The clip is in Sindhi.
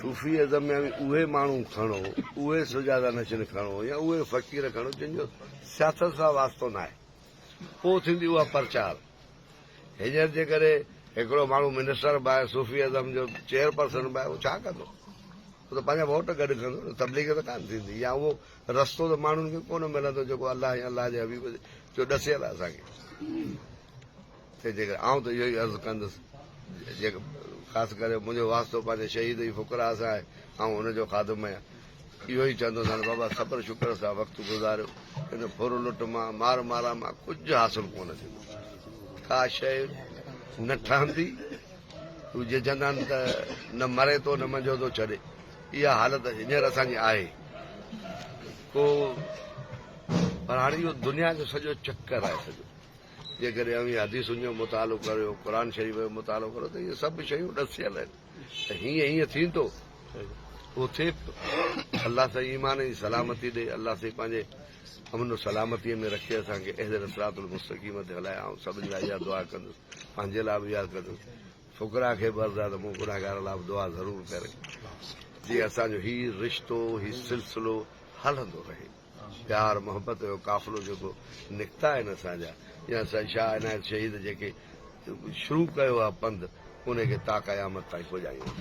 صوفي ازم ۾ اوهين اهي ماڻهو کڻو، اهي سجاده نشين کڻو يا اهي فقير کڻو جن جو سياست سان واسطو ناهي. پوء ٿيندي اها پرچار. هينئر جيڪڏهن هڪڙو ماڻهو منسٽر به آهي، صوفي ازم جو چيئرپرسن به آهي، اهو ڇا ڪندو؟ هو ته پنهنجا ووٽ گڏ ڪندو نه، تبليغ ته ڪانه ٿيندي يا اهو رستو ته ماڻهن کي ڪونه ملندو جيڪو الله ۽ الله جي حبيب جو ڏسيل آهي اسان کي. تنهن جي ڪري آئون ته اهو ئي عرض ڪندس، جيڪو خاص ڪري منهنجو واسطو پنهنجي شهيد جي فقراء سان آهي، آئون ان جو خادم آهيان. اهو ئي چوندس هاڻي بابا صبر شڪر سان وقت گذاريو، ان ڦر لٽ مان، مار مارا مان ڪجهه حاصل ڪونه ٿيندو. ڪا شيء نه ٺهندي. هو جي چوندا آهن ته نه مري ٿو نه منجهو ٿو ڇڏي. اها حالت هينئر اسان جي آهي. ڪو پر هاڻي اهو دنيا جو سڄو چڪر آهي سڄو. جيڪڏهن اوهين حديثن جو مطالعو ڪريو، قرآن شريف جو مطالعو ڪريو ته اهي سڀ شيون ڏسيل آهن ته هيئن هيئن ٿيندو اهو ٿئي پيو. الله سائين ايمان جي سلامتي ڏي، الله سائين پنهنجي امن و سلامتي ۾ رکي اسان کي اهدنا الصراط المستقيم تي هلائي. آئون سڀني لاء اها دعا ڪندس، پنهنجي لاء به اها ڪندس، فقراء کي به عرض آهي ته مون گنهگار لاء به دعا ضرور ڪري جيئن اسان جو هي رشتو، هي سلسلو هلندو رهي. پيار محبت جو قافلو جيڪو نڪتا آهن اسان جا يا سائين شاهه عنايت شهيد جيڪي شروع ڪيو آهي پنڌ ان کي تا قيامت تائين پڄايون.